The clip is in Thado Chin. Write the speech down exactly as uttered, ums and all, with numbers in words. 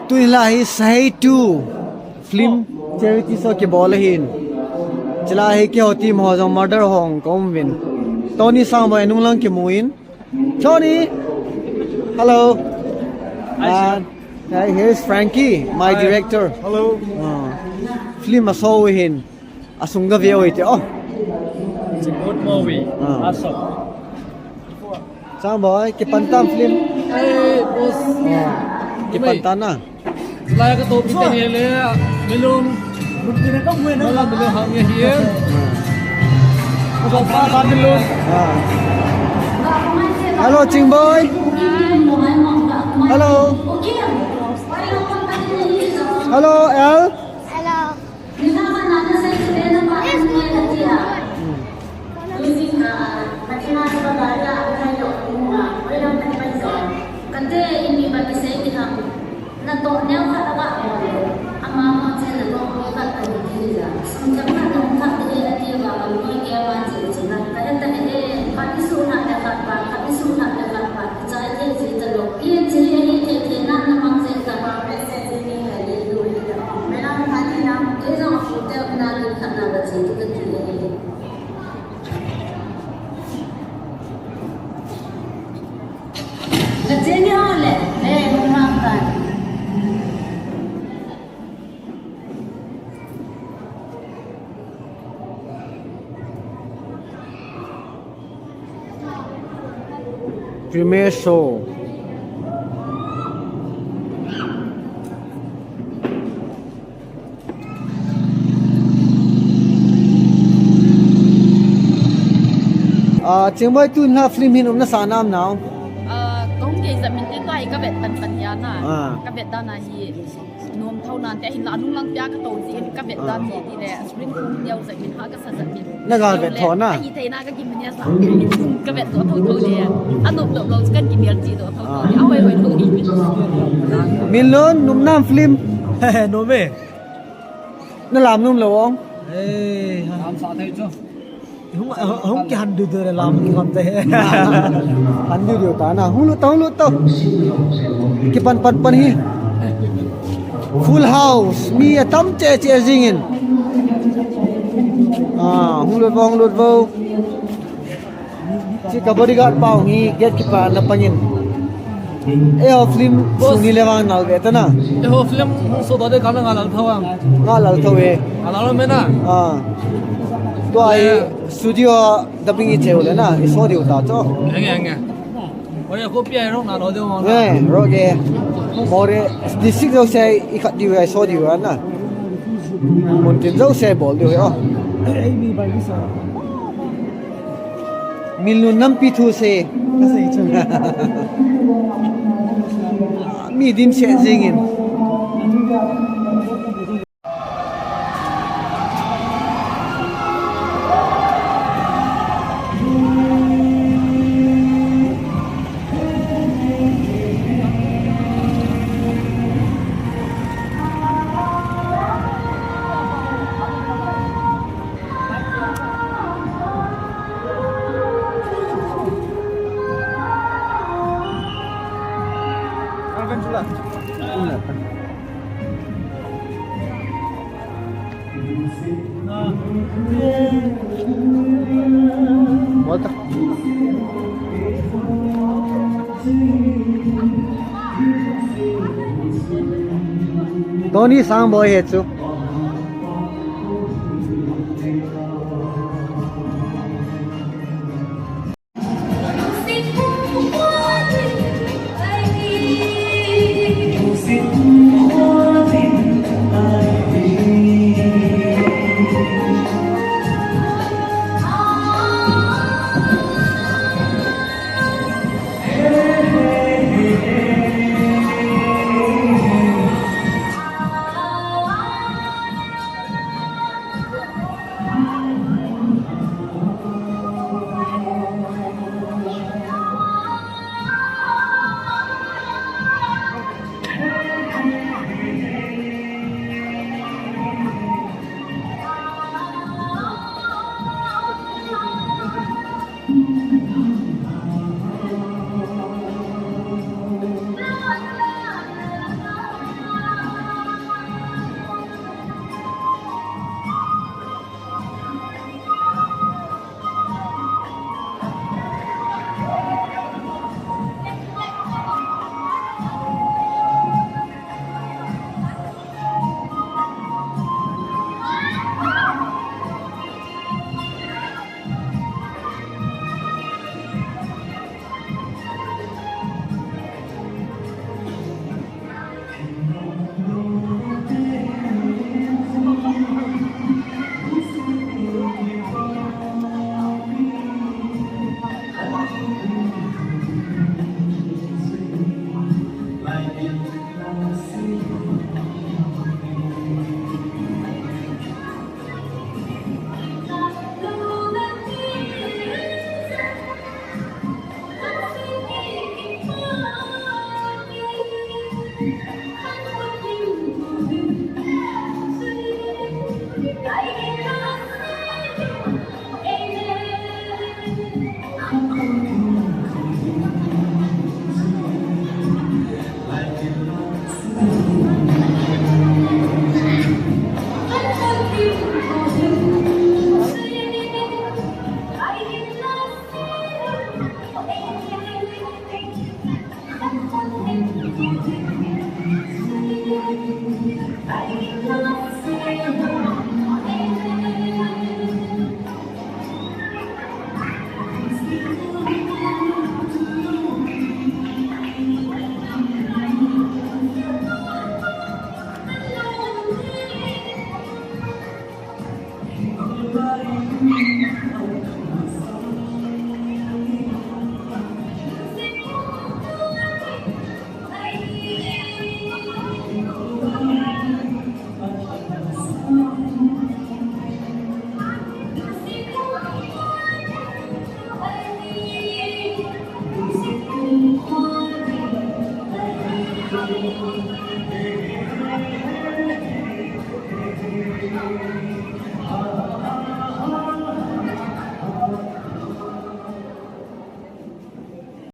Tuni la hi Sahei two film charity show kibol ahin. Chule hi keiho team ho jong mother ho kaum uvin. Tony Sangboi nunglang kimu in. Tony! Hello! Hi, sir. And, hi, here's Frankie, my director. Hello. Ah, film a show ahin. Asung ga ve oi te, oh. It's a good movie. Ah. Awesome. Sangboi, kipan tam film. Hey, boss. Ah, kipan tam na. Lai ka to pi te le, Milun. Milun, Milun hang ye hie. Ah. Ko pa pa Milun. Ah. Hello, Chingboi. Hello. Hello, Al. Hello. Premiere show. Ah, Chingboi, tun la film hin um nasa nam nau. Ah, kong ke jam in te to ai ka vet pan pan ya na. Ah. Ka vet dan a hi. Nom tho nan te hin la nung lang pia ka to ji in ka vet dan ni ti le spring cool niau jat min ha ka sa jat min. Na ga vet tho na. Ahi thei na ka kim nia sa. Ka vet to tho tho le. A nop dop lo kan kim yal ji to tho tho. A hoi hoi tho ni. Milun, nom nam film. Nom e. Na lam nom lo ong. Eh, lam sa thei chu. Hung, hung kihan diu diu le lam kihan te. Han diu diu ta na. Hung lut ta, hung lut ta. Kipan pan pan hi. Full house. Mi atam che che jing in. Ah, hung lut vo, hung lut vo. Chi ka bodyguard pa hung hi gatekeeper na pang in. Eiho film sung ni le vang nal ve ta na. Eiho film hung so do de ka na nga lal tho ang. Nga lal tho e. Nga lal me na. Ah. Tua hi studio dubbing i cheu le na, i so diu ta cho. Enge, enge. Ore ko pi ai rong na lo de mo na. Eh, roge. More district jouse i khat diu ai so diu na. Mun tin jouse bol diu o. Milun nampi thu se. Mi dimset jing in. Tony Sangboi hi chu.